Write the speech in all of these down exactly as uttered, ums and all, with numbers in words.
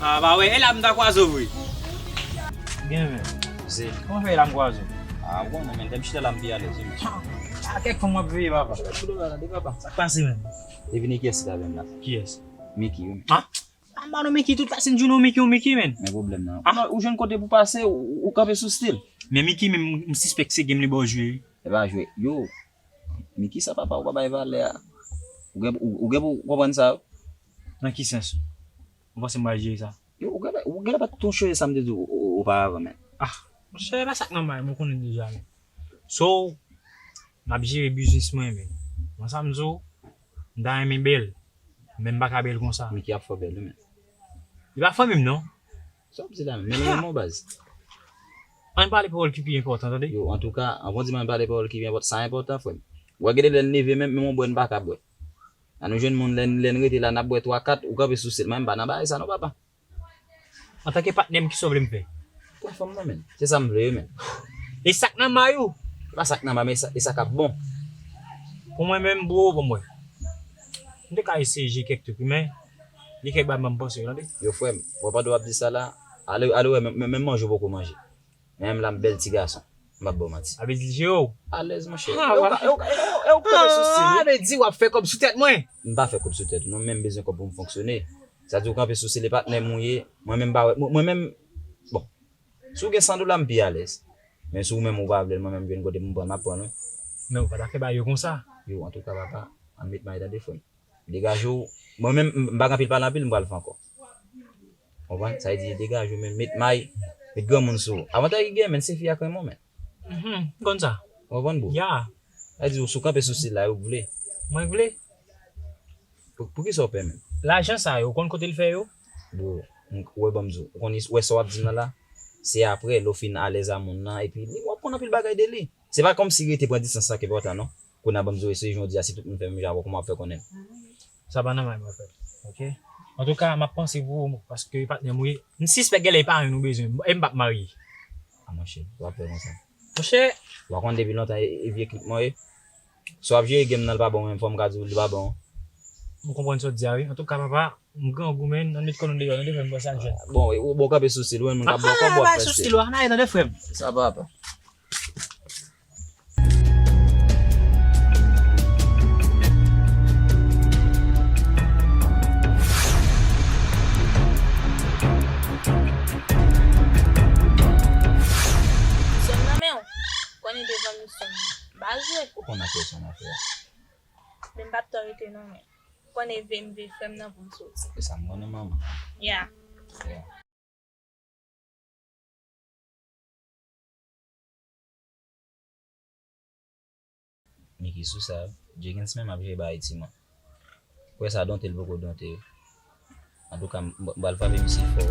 Ah, ba wè, e la m ta kwaze w vre. Gen men. Se. Kòman fè e la m kwaze w? Ah, bon, non, men, lè m chita la, m pi alèz, wi, men. Ah, kèk fanm w ap veye, papa. Sa k pase, men? Devine kiyès ki t avè m la? Kiyès? Mickey, wi. Ah? Ah, m pa non Mickey, tout fason, Juno Mickey, ou Mickey, men. Men pwoblèm nan. Ah. Non, ou jwenn kote pou pase, ou, ou kanpe sou stil. Men Mickey, men m, m sispèk se game li ba w jwe. E pa jwe. Yo, Mickey, sa papa, ou pa bay valè a. Ou gen, ou, ou gen pou konprann sa. Nan ki sans? Ou panse m pral jere sa? Yo, ou gen, ou gen pa t tonchonje sa m te di w o-, o-, oparavan, men. Ah, monchè, e pa sa k nan may, mwen konnen deja, men. So, m ap jere biznis mwen, men. Mwen sa m di w, m ta renmen bèl, men m pa ka bèl konsa. Mickey ap fè w bèl, wi, men. Li pa fanmi m, non. Sa w ap di la, men li renmen w, baz. Ann pale pawòl ki pi enpòtan, tande. Yo, antouka, anvan w di m ann pale pawòl ki pi enpòtan, sa enpòtan, frè m. Ou wè, gen de lè n leve menm, menm yon bwè n pa ka bwè. An nou jwenn moun lè n, lè n rete la, n ap bwè twa, kat, ou kanpe sou sèt. Mwen, m pa nan bagay sa non, papa. Antanke patnè m, kisa w vle m fè? Pran fanm nan, men. Se sa m vle, wi, men. E sa k nan may ou? E pa sa k nan may, men e sa, e sa k ap bon. Pou mwen menm, bro, pou mwen. M te ka eseye jere kèk trik, wi, men gen kèk bagay m panse, tande. Yo, frè m, wè pandan w ap di sa la, ale, ale wè, men, men, menm manje w poko manje. Men menm la, m bèl ti gason. M p ap ba w manti. A vle di l jere w? Alèz, monchè. Ah, e w ka, e w ka, e w, e w kanpe sou stil, wi. Ah, vle di w ap fè kòb sou tèt mwen? M pa fè kòb sou tèt ou, non, men m bezwen kòb pou m fonksyone. Sa di w kanpe sou stil, e patnè m ou ye. Mwen menm, m pa wè, mwen, mwen menm, bon. Si w gen san dola, m pi alèz. Men si w menm ou pa vle l, mwen menm, m jwenn kote pou m pran l, m ap pran l, wi. Men ou pa ta fè bagay yo konsa. Yo, antouka, papa, ann met may, tande, frè m. Degaje w. Mwen menm, m, m pa gen anpil pale anpil, m pral fè ankò. Konprann? Sa vle di, degaje w, men met may, met granmoun sou ou. Avantay ki gen, men se fi a k renmen w, men. Mhm, m konn sa. Ou konprann, bro? Ya. Sa vle di, si w kanpe sou stil la, yo vle. Mwen vle. Pou, poukisa w pè, men? Lajan sa yo, ou konn kote l fè yo? Bro, m, ou wè, ban m di w, ou konn, ou wè sa w ap di m nan la? Se apre, lè w fin alèz a moun nan, epi li, w ap konn anpil bagay de li. Se pa kòmsi rete pran distans sa ki enpòtan, non. Kounye a ban m di w, se jodi a, si tout moun fè menm jan avè w, kòman w ap fè konnen? Sa pa nan may mwen, frè. Oke? Antouka, m ap panse pou ou, paske patnè m ou ye. M sispèk genlè e pa mwen ou bezwen, e m p ap marye. A, monchè, w ap fè konsa. Monchè. W a konn depi lontan e, e vye klik mwen ye. Si w ap jere game nan, l pa bon, men fò m ka di w li pa bon. M konprann sa w di a, wi. Antouka, papa, m grangou, men, ann met kò nou deyò, nou te fè m panse ak jèn. Bon, e, ou, bon, kanpe sou stil, ou, moun k ap bò kòb, w ap fè stil. Ah, stil, w ap maye tande, frè m. Sa papa. Sòn nan men w. Konnen devan misyon m pa jwe. Ou konn afè sòn afè a. Men m p ap twò rete non, men. Konnen veye m veye frè m nan pou m soti. E sa m konnen, manman. Ya. Ya. Mickey sou sa, Jenkins menm ap jere ba Ayiti, man. Kwè sa donte l poko donte yo. Antouka, m, m pral frape misye fò.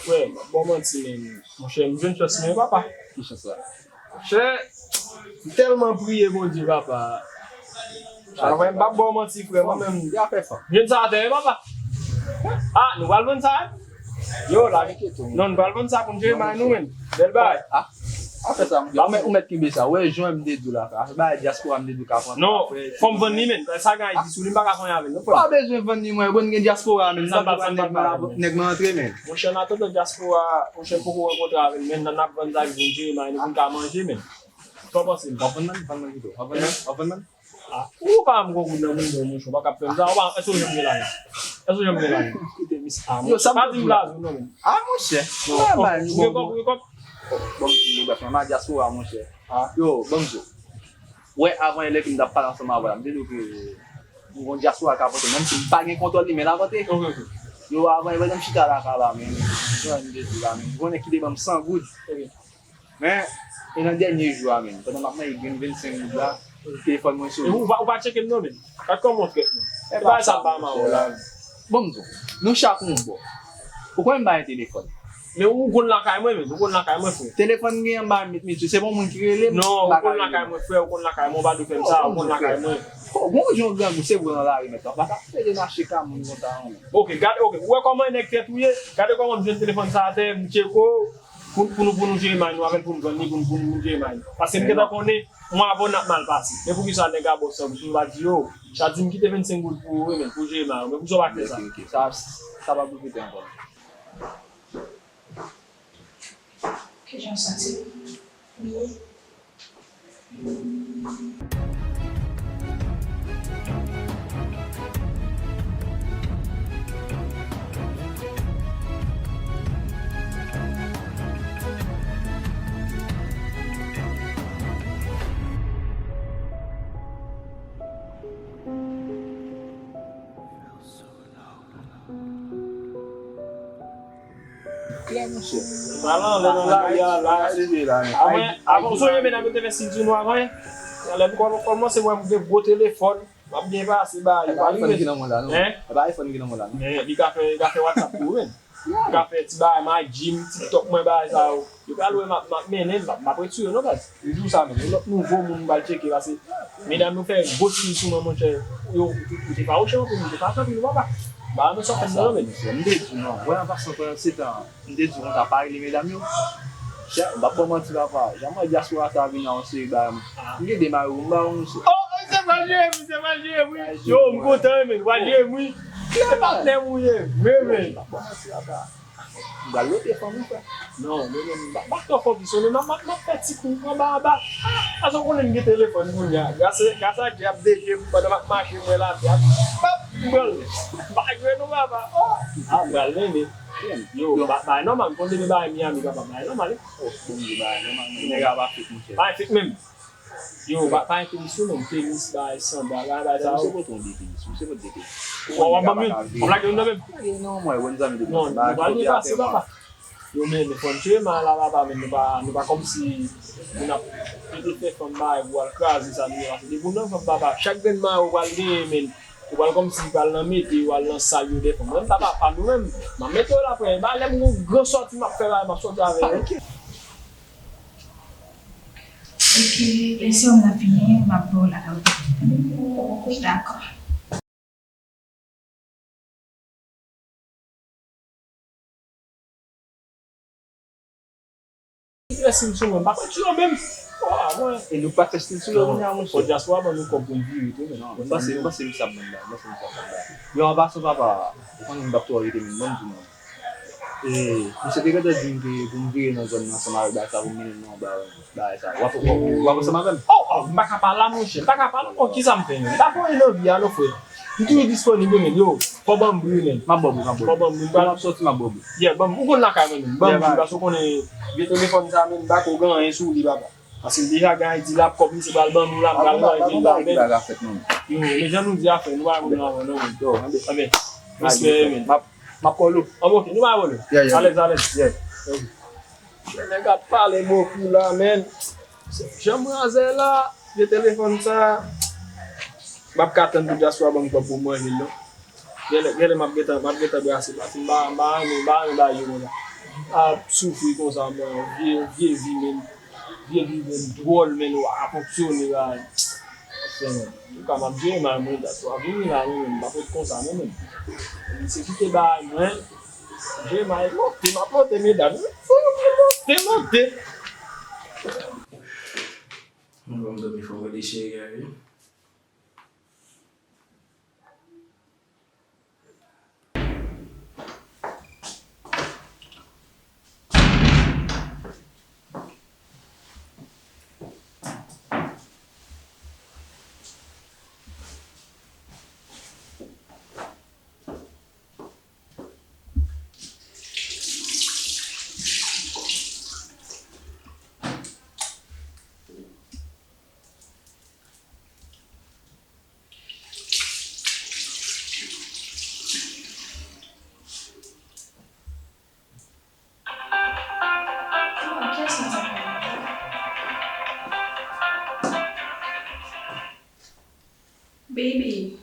Frè, m ap ba w manti, men, monchè, m jwenn chans mwen, papa. Ki chans la? Monchè, m tèlman priye Bondye, papa. Sa fè m p ap ba w manti, frè, mwen menm. Jwenn sa atè, wi, papa. Ah, nou pral vann sa, wi. Yo, la, non, nou pral vann sa pou n jere may nou, menn. Bèl bagay. Ah, afè sa, ou mèt, ou mèt kenbe sa. Ou wè, jan m te di w la, afè bagay dyaspora, m te di w ka pran. Non, fò m vann li, menn. Sa gen Ayiti sou li, m pa ka fè anyen avè l, non, frè. Pa bezwen vann li, mwen. Bon, gen dyaspora, menn. Sa m pa, sa m pa, nèg mwen antre, menn. Monchè, an atandan dyaspora, monchè, m poko rankontre avè l, menn. N ap vann sa pou n jere may nou, pou n ka manje, menn. Sa w panse, menn? W ap vann nan, vann nan pito. W ap vann nan, w ap vann nan. Ah, ou pa m gon goud nan men w, monchè, ou pa ka fè m sa. Ou pa, èske w janm gen lajan? Èske w janm gen lajan? Koute, misye. Ah, yo, monchè, pa di m blaze w non, men. Ah, monchè. Non, nòmal, ou gen kòb, ou gen kòb? Bon, m di nou, brèf, mwen, dyaspora, monchè. Ah. Yo, ban m di w. Wè, avan yè lè ke m t ap pale ansanm avè w la, m te di w ke m gon dyaspora k ap vante, menm si m pa gen kontwòl li, men l ap vante. Ok, ok. Yo, avan yè, pandan m chita lakay la, men, jan m te di w la, men, m konnen kite ban m san goud. Ok. Men, e nan dènye jou a menm, pandan m ap manje grenn vennsenk goud la, telefòn mwen sone. E ou pa, ou pa tcheke m non, menn. Gad kòman w trèt mwen. E bagay sa pa ma w la. Bon, m di w, nou chak yon bò. Ou konnen m pa gen telefòn. Men ou konn lakay mwen, menn. Ou konn lakay mwen, frè. Telefòn gen anba mit, mit, se pa yon moun ki rele m. Non, ou konn lakay mwen, frè, ou konn lakay mwen, ou pa dwe fè m sa, ou konn lakay mwen. Gon jan grangou, se vre nan lari, men ou pa ka pede mache ka moun konsa, non, menn. Ok, gade, ok. Ou wè kòman nèg tèt ou ye? Gade kòman m jwenn telefòn sa atè, m tcheke w. Pou, pou nou, pou nou jere may nou avè l, pou nou vann li, pou nou, pou nou jere may nou. Paske m gentan konnen, yon avè w n ap mal pase. Men poukisa nèg la bò san goud, nou pa di yo, Chadi m kite vennsenk goud pou ou, wi, men, pou jere may ou, men poukisa w pa fè sa? Ok, ok. Sa, sa p ap repete ankò. Kijan w santi w? Byen. Klè, monchè. Talan, lè nan lari a, la. Avan, avan, ou sonje medam yo te fè stil sou nou avan, en? Lè m kòm-, kòmanse wè m gen gwo telefòn, m ap byen pase, ba, e pa iPhone ki nan men w la, non? Hein? E pa iPhone ki nan men w la, non? Men li ka fè, li ka fè WhatsApp tou, wi. Li ka fè ti bagay, My Gym, TikTok mwen, bagay sa yo. Yo pral wè m ap, m ap mennen, m ap, m ap retire, non, baz. M di w sa menm, yon lòt nouvo moun m pral tcheke, paske medam yo fè gwo stil sou mwen, monchè. Yo, yo te fawouche anpil, yo te fache anpil, papa. Ba, men sa fè m nan, men. M te di w, non, wè, an pasan, pandan se tan, m te di w konsa, pa rele medam yo. Chè, m p ap ba w manti, papa. Jan m wè dyaspora sa vin nan yon seri bagay, m gen de mari pou m ba w, monchè. Oh, se pral jere m, se pral jere m, wi. Yo, m kontan, men, pral jere m, wi. Se patnè m ou ye, men, men. M p ap ba w manti, papa. M pral lote fanm ou fè. Non, men, men, m pa, m pa twò konfisyone, m ap, m ap, m ap fè ti kou anba, anba. Ah, paske w konnen m gen telefòn kounye a. Gras, gras a Dye ap deje m pandan m ap mache, m wè lapli ap, pap, m pran l. M pa jwe non, papa. Oh, ah, m pral mennen. Yo, ba, bagay nòmal, m konn depi bagay Miami, papa, bagay nòmal, wi. Oh, bon, bagay nòmal, men nèg la pa fake, monchè. Bagay fake menm. Yo, pa, pa enteresan non, tenis, bay, sandal, bay, bay sa yo. Misye pote yon de tenis, misye pote de tenis. Ou wè, w ap ban m youn? W ap lage youn nan men m? Non, mwen, bon zanmi de mwen. Non, nou pral byen pase, papa. Yo, men, men fò n tcheke may la, papa, men nou pa, nou pa kòmsi moun ap pete fè fanm bagay pou al kraze sa nou ye la. Depi w nan fanm, papa, chak grenn may ou pral genyen, men, ou pral kòmsi pral nan mete, ou al nan sal yo dèfwa. Mwen, m pa papa nou menm. M ap mete w la, frè. Ba, lè m gon gran sòti, m ap fè bagay, m ap sòti avè yo. Ok, lè sè w nan vini, m ap ba w lakay ou. Dakò. Fè stil sou mwen, m pa konn sou yo menm. Wa, mwen. E nou pa fè stil sou yo kounye a, monchè. Fò dyaspora ban nou kòb pou n vire tou, men. Non, m panse, m panse misye ap ban m bagay, m panse misye ap ban m bagay. Yo, an pasan, papa, ou konnen m p ap twò rete, men ban m di w, non. E, misye te gentan di m ke pou m vire nan zòn nan ansanm avèk bagay sa, pou m mennen l nan yon bagay, bagay sa. W ap, w ap, w ap ansanm avè m? Oh, oh, m pa ka pale la, monchè. M pa ka pale. Oh, kisa m fè, menm? M pa fè anyen nan vi a, non, frè. M toujou disponib, wi, men. Yo, fò ban m bri, men. M ap ba w bri, m ap ba w bri. Fò ban m bri. Pou m ap sòti, m ap ba w bri. Yeah, ban m. Ou konn lakay mwen, men. Ban m bri, paske w konnen vye telefòn sa, men, m pa ko gen anyen sou li, papa. Paske l deja gen Ayiti la, kòb misye pral ban nou la, m pral manje l la, men. Yo, men jan nou di a, frè, nou pa moun avan, non, men. Yo, anben. Respè, men. M ap, m ap call ou. Ah, ok, nou pa call ou. Yeah, yeah. Alèz, alèz. Yeah. Ok. Nèg ap pale bokou la, men. Jan m razè la, vye telefòn sa. M ap ka tann pou dyaspora ban m kòb pou m manje l, non. Genlè, genlè m ap gentan, m ap gentan brase, paske m pa, m pa renmen, m pa renmen bagay yo konsa. Ap soufri konsa, mwen, vye, vye vi, men, vye vi, men, dwòl, men, w ap fonksyone la. Anfen, antouka, m ap jere mal, mwen, dat w ap vini la, mwen, menm, m pa pot konsa, non, menm. Misye kite bagay mwen, jere mal, monte, m ap monte, medam, monte, monte. Mwen, m dòmi fò mwen de cheri a, wi. Baby,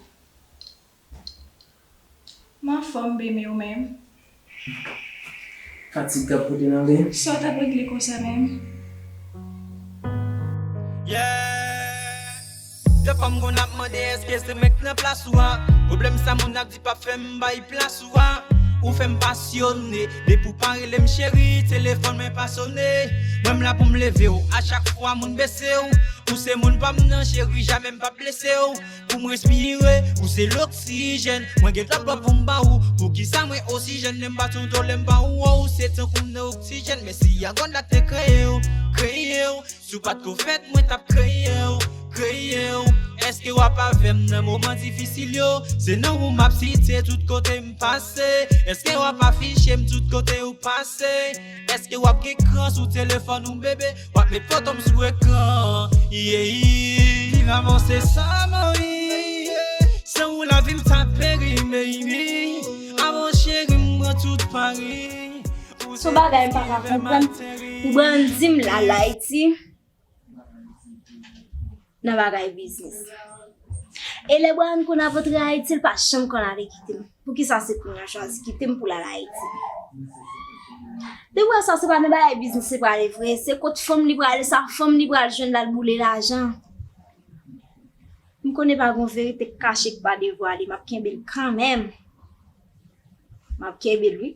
m anfòm, baby, ou menm? Fatig k ap pote nan men. Sa w t ap regle konsa menm? Yeah. Dèfwa m konn ap mande èske se mwen k nan plas ou a. Pwoblèm sa moun ap di p ap fè m bay plas ou a. Ou fè m pasyone. Depi w pa rele m cheri, telefòn mwen pa sone. Mwen m la pou m leve w. A chak fwa moun bese w. Ou se moun pa m nan cheri, jamè m p ap blese w. Pou m respire, ou se loksijèn. Mwen gen twòp love pou m ba ou. Poukisa mwen osi jèn lè m bat yon do lè m ba ou? Ou se tankou m nan oksijèn. Men si a God la te kreye w, kreye w. Si w pa t ko fèt, mwen t ap kreye w, kreye w. Èske w ap avè m nan moman difisil yo? Se non ou m ap site tout kote m pase. Èske w ap afiche m tout kote ou pase? Èske w ap gen kran sou telefòn ou, bebe? W ap met foto m sou ekran. Yeah, yeah. Viv avan se sa, mari. San ou lavi m ta peri, baby. Avan cheri m pran tout Paris. Son bagay m pa ka konprann. Ou pran di m l al Ayiti nan bagay biznis. E lè Brian konn ap antre Ayiti, l pa janm konn ale kite m. Poukisa se kounye a chwazi kite m pou l al Ayiti? Depi w wè sa, se pa nan bagay biznis li prale vre. Se kot fanm li prale, sa fanm li pral jwenn l al boule lajan. M konnen pa gon verite k kache k pa devwale, m ap kenbe l kanmenm. M ap kenbe l, wi.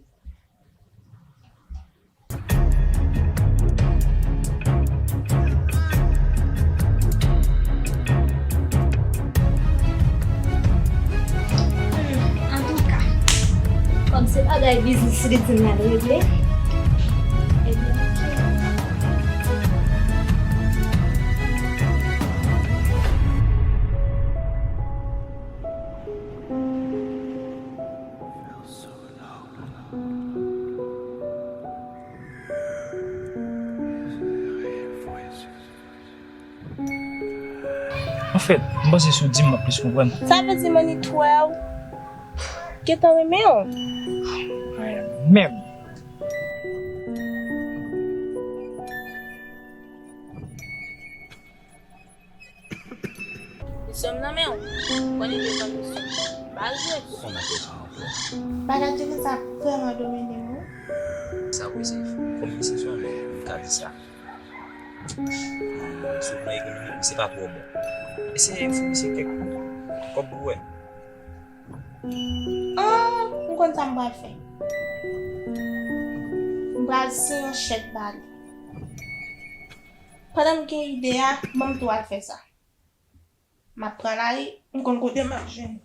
Antouka, kòm se bagay biznis li di m l al regle, ebyen, oke. Anfèt, m panse si w di m, m ap plis konprann. Sa vle di Money twelve gentan renmen w? Renmen m. Misyon m nan men w. Konnen devan misyon m pa jwe. Ou konn afè sa ankò. Bagay Jefferson sa vrèman domine m, wi. Sa vre, se fou. Kòm misye se yon nèg, m ka di sa. Sou plan ekonomik, misye pa twò bon. Eseye founi misye kèk kòb pou wè. Ah, m konn sa m pral fè. M pral siyen yon chèk ba li. Pandan m gen ide a, ban m tou al fè sa. M ap pran lari, m konn kote m ap jwenn.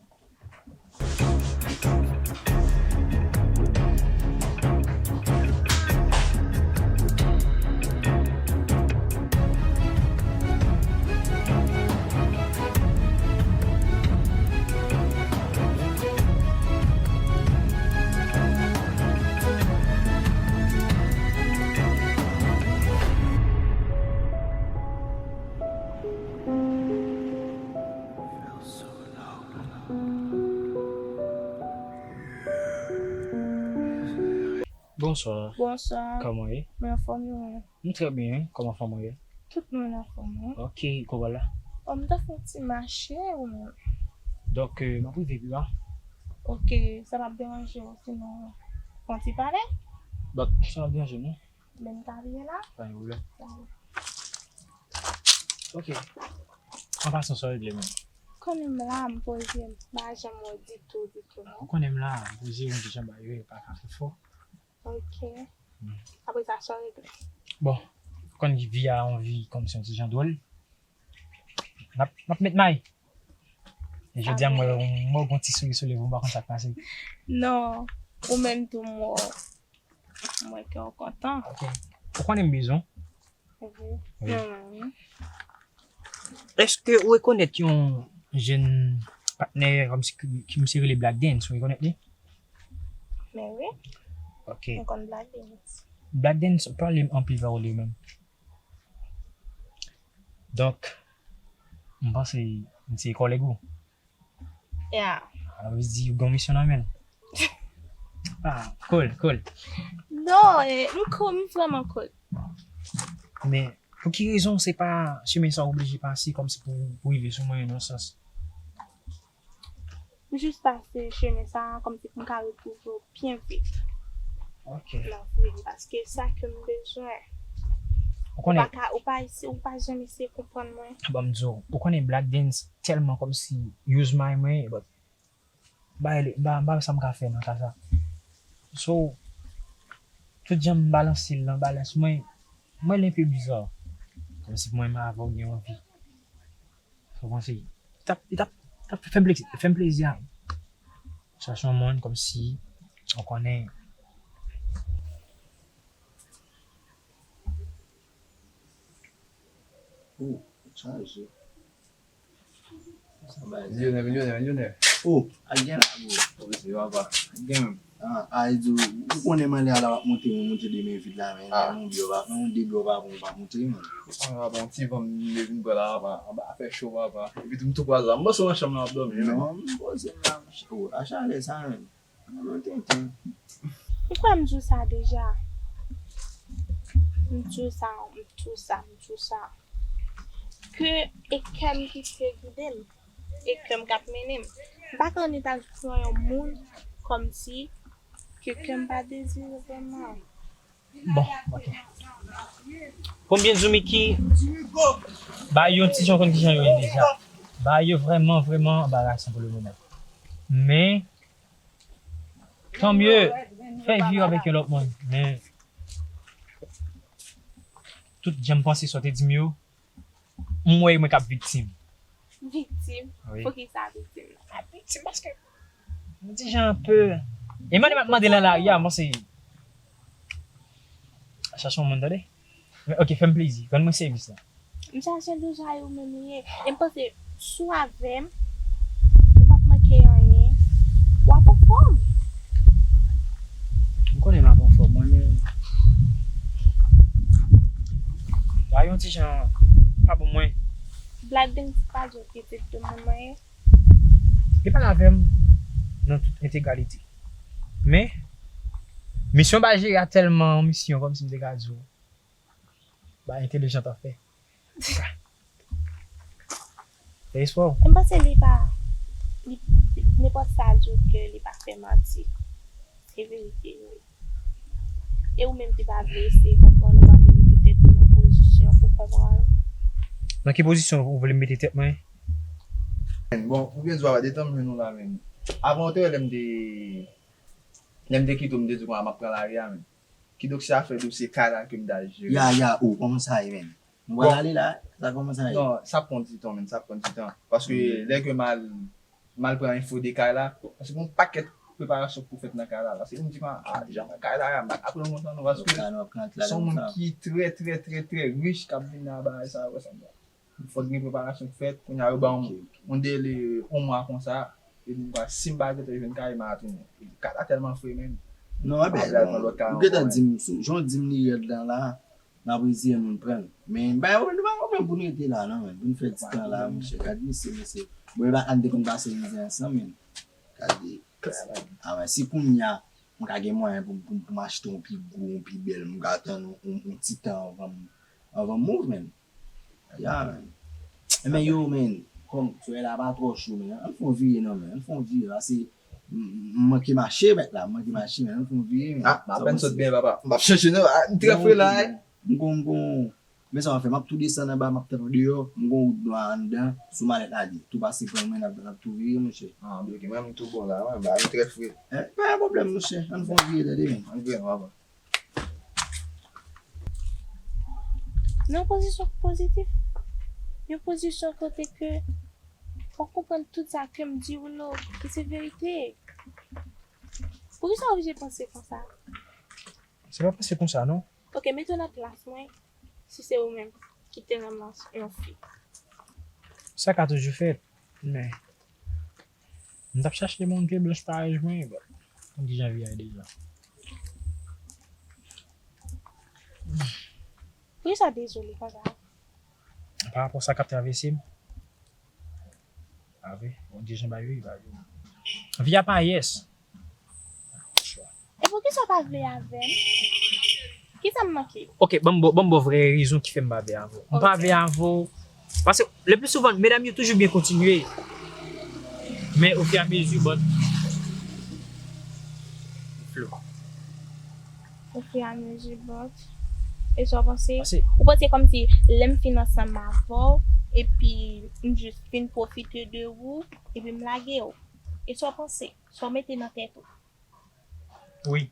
Bonswa. Bonswa. Kòman w ye? Mwen anfòm, e ou menm? M trè byen, wi. Kòman fanmi w ye? Tout moun anfòm, wi. Ok, kòman w la? Ò, m ta fè yon ti mache, ou menm? Donk, euh, m ap rive pi ba. Ok, sa p ap deranje w, sinon, fè yon ti pale? Donk, sa ap deranje nou? Men m ta byen la. Pa gen pwoblèm. Ok. An pasan, sa w regle menm? Konnen m la, m poze, m pa janm wè w ditou, ditou, non. Ou konnen m la, m poze, yon ti jan ba yo, e pa ka fè fò. Ok. Apre sa, sa w regle? Bon, ou konn vi a yon vi kòmsi yon ti jan dwòl. N ap, n ap met may. E jodi a, m wè, m wè w gon ti souri sou lèv ou, m pa konn sa k pase. Non, ou menm tou, m wè w, m wè kè w kontan. Ok. Ou konnen m bezwen w? Wi. Èske ou rekonèt yon jèn patnè kòmsi ki, ki misye rele Black Dance, ou rekonèt li? Men wi. Ok. M konn Black Dance. Black Dance pale m anpil pawòl li menm. Donk, m panse misye kòlèg ou. Ya. Sa vle di ou gen misyon nan men l. Ah, cool, cool. Non, eh, m cool, m vrèman cool. Men, pou ki rezon se pa chemen sa w oblije pase kòmsi pou, pou rive sou mwen nan sans? M jis pase chemen sa a kòmsi pou m ka retwouve w byen vit. Ok. Nan vi m, paske sa ke m bezwen. Ou konnen, ou pa ka, ou pa isi, ou pa janm eseye konprann mwen. Ban m di w, ou konnen Black Dance tèlman kòmsi use my mwen, but ba, ba, ba sa m ka fè nan ka sa. So, tout jan m balanse l nan balans mwen, mwen l enpe biza. Kòmsi pou mwen, mwen avè w gen yon vi. Sa w panse? Li t ap, li t ap, li t ap fè m plezi, fè m plezi a. Chache yon moun kòmsi, ou konnen. Oh, chaje. Sa bay. Milyonè, milyonè, milyonè. Oh, a gen la, bro. Oh, se papa. A gen. Ah, a di, ou konnen mwen lè a la w ap monte, mwen monte de men vit la, men, ah, men yon byo pa, men yon de byo pa bon, pa monte, man. Ah, papa, yon ti van m vin pran la, papa. Anba fè cho, papa. Epi tou m tou kwaz la. M panse w nan chanm nan w ap dòmi, men. Non, m poze m la, m ch-, oh, a chalè sa, men. Mwen tenten. Ou kwè m di w sa deja? M di w sa, m di w sa, m di w sa. Ke e kè m ki te gide m, e kè m k ap mennen m. M pa ka an eta pran yon moun kòmsi ke kè m pa dezire vrèman. Bon, ok. Konbyen Zumiki? Ba yo yon ti jan, konn ki jan yo ye deja. Ba yo vrèman, vrèman anbarasan pou le moman. Men, tanmye, fè vi w avèk yon lòt moun. Men, tout jan m panse sa w te di m yo, m wè mwen k ap viktim. Viktim? Wi. Poukisa viktim nan? M ap viktim paske m di jan anpe. E mande m ap mande nan lari a, mwen se chache yon moun, tande. Men, ok, fè m plezi, rann mwen sèvis la. M chache deja e ou menm ou ye. E m panse, si w avè m, ou p ap manke anyen. W ap anfòm. M konnen m ap anfòm, mwen, men ba yon ti jan pa bon mwen. Black Dance pa di w ki tip de moun mwen ye. Li pale avè m nan tout entegralite. Men, misyon ba jere a tèlman yon misyon, kòmsi m te ka di w, ba entelijant anfen. Fè espwa w. M panse li pa, li, nenpòt sa di w ke li pa fè manti. Se verite yo ye. E ou menm ki pa vle eseye konprann, ou pa vle mete tèt ou nan pozisyon pou konprann. Nan ki pozisyon ou vle m mete tèt mwen? Bon, pou byen di w, papa, detan m jwenn ou la, men. Avan w te wè lè m te, lè m te kite w, m te di w konsa m ap pran lari a, men. Kidonk, se afè dosye kay la ke m t al jere. Ya, ya, oh, kòman sa ye, men? Nou pral ale la, sa kòmanse ale. Non, sa ap pran ti tan, men, sa ap pran ti tan. Paske lè ke m al, m al pran enfo de kay la, paske gon pakèt preparasyon pou fèt nan kay la. Paske m di, ah, jan kay la, m pa ka pran lontan non, paske se yon moun ki trè, trè, trè, trè rich k ap vin nan bagay sa, wè sa m di. Fòk gen preparasyon k fèt, kounye a yo ba m yon dele yon mwa konsa, epi m kwè si m pa gentan jwenn kay, m a tounen. Kay la tèlman fre, men. Non, e byen, ou gentan di m, jan w di m li rèd lan la, n ap eseye nou pran l. Men, bay, nou pa gen pwoblèm pou n rete la, non, men. Pou n fè ti tan la, monchè. Gad misye, mesye. Bon, e pa, ann te konn pase mizè ansanm, men. Gade. A, men, si kounye a, m ka gen mwayen pou, pou, pou m achte yon pi gwo, yon pi bèl, m ka tann yon, yon, yon ti tan anvan m, anvan m move, men. Ya, men. Men yo, men, kòm frè la pa twò cho, men. Ann fè yon vire, non, men. Ann fè yon vire, pase M manke mache, mèt la, m manke mache, men ann fè yon vire, men. Ah, m apèn sot byen, papa. M p ap chèche, non. Ah, m trè fre la, wi. M gon, m gon, men sa m ap fè, m ap tou desann anba, m ap tann deyò, m gon wout nwa anndan, sou malèt la di. Tou pase pran mwen, n ap, n ap tou vire, monchè. Ah, bloke, mwen, m tou bon la, mwen, ba, m trè fre. Eh, pa gen pwoblèm, monchè. Ann fè yon vire, tande, men. Ann vire, papa. Nan yon pozisyon pozitif, yon pozisyon kote ke w konprann tout sa ke m di w lo, ke se verite. Poukisa w oblije panse konsa? Se pa panse konsa, non. Ok, mete w nan plas mwen, si se ou menm ki te renmen yon fi. Sa ka toujou fèt, men m t ap chache moun ke blanch parèy mwen, but m gen jan vi a deja. Poukisa w dezole konsa? Pa rapò sa k ap travèse m. A vre, Bondye jan bagay yo ye, bagay yo. Vi a pa yes. E poukisa w pa vle avè m? Kisa m manke? Ok, ban m ba w, ban m ba w vrè rezon ki fè m pa vle avè w. M pa vle avè w. Paske le pli souvan, medam yo toujou byen kontinye. Men ofiramezi, but. Flou. Ofiramezi, but. E sa w panse? Ou panse kòmsi lè m fin ansanm avè w, epi m jis fin pwofite de ou, epi m lage w? E sa w panse? Sa w mete nan tèt ou? Wi.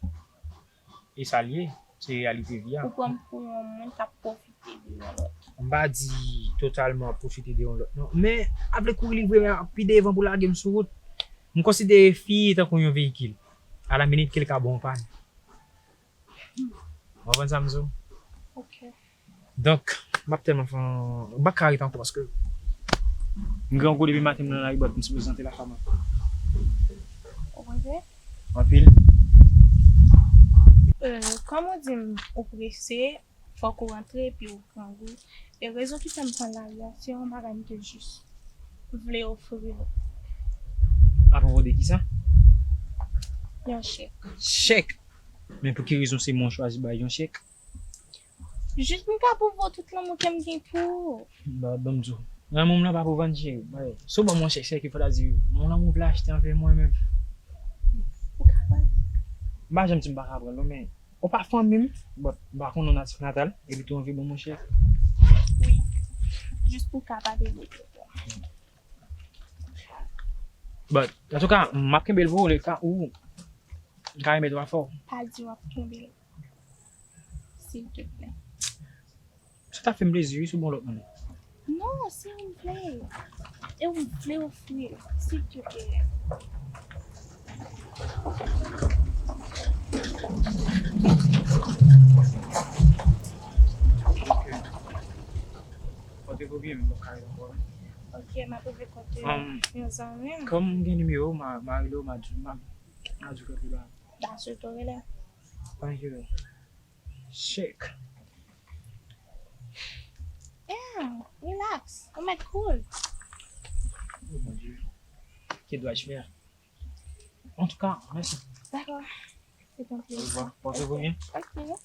E sa l ye. Se reyalite vi a. Ou pran m pou yon moun k ap pwofite de yon lòt. M pa di totalman pwofite de yon lòt, non. Men, ap vle kouri livre pi devan pou lage m sou wout. M konsidere fi tankou yon veyikil. A la minit ke l ka ba w yon pàn. Ou konprann sa m di w? Ok. Donk, m ap tèlman fè yon, m pa ka ret ankò paske m gen yon gwo depi maten m nan lari, but m sipoze antre lakay mwen. Ou prese? Anpil. Euh, kòm ou di m ou prese, fòk ou antre epi ou grangou. E rezon ki fè m pran lari a, se yon bagay m te jis vle ofri w. Apwopo de kisa? Yon chèk. Chèk? Men pou ki rezon se mwen w chwazi bay yon chèk? Jis pou m ka pwouve w tout lanmou ke m gen pou ou. Ba, ban m di w. Lanmou m lan pa pou vann, cheri. Si w ban m yon chèk, chèk ki fò ta di yon lanmou w vle achte anvè mwen menm. Ou ka pran. M pa janm di m pa ka pran l non, men ou pa fanmi m, but m pa konn ou natif natal, epi tou w anvi ban m yon chèk. Wi. Jis pou w ka pale de. But, antouka, m ap kenbe l pou ou, le ka ou, m ka remèt ou afè w. Pa di w ap kenbe l. Silteplè. Sa ta fè m plezi wi si w ban yon lòt moun. Non, si ou vle. E ou vle ofri l, silteplè. Pote pou byen, m pa ka rele ankò. Ok, m ap rive kote yon zanmi m. Kòm m gen nimewo w, m a, m a rele w, m a di w, m a, m a di w kèk bagay. That's it, ou rele. Thank you. Shake. Yeah, relax. Ou mèt cool. Oh mon Dieu. Que dois-je faire? En tout cas, merci. D'accord. C'est un plaisir. Au revoir. Portez-vous bien. Ok.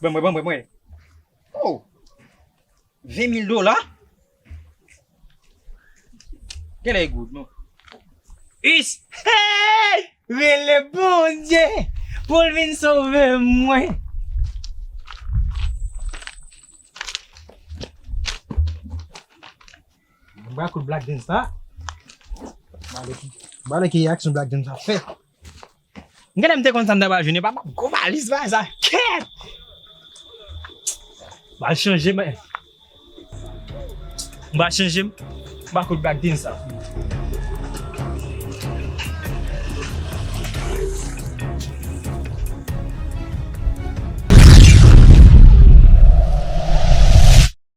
Ban mwen, ban mwen, ban mwen. Oh! Ven mil dola? Genlè e goud, non? Is! Hey! Rele Bondye pou l vin sove mwen. M ba kout black dance la. M ba lè ki, m ba lè ki aksyon black dance la fèt. M genlè m te konn sa m ta pral jwenn, epa m ap gwo valiz bagay sa kèt. M al chanje men. M al chanje m. M al kout black dance sa.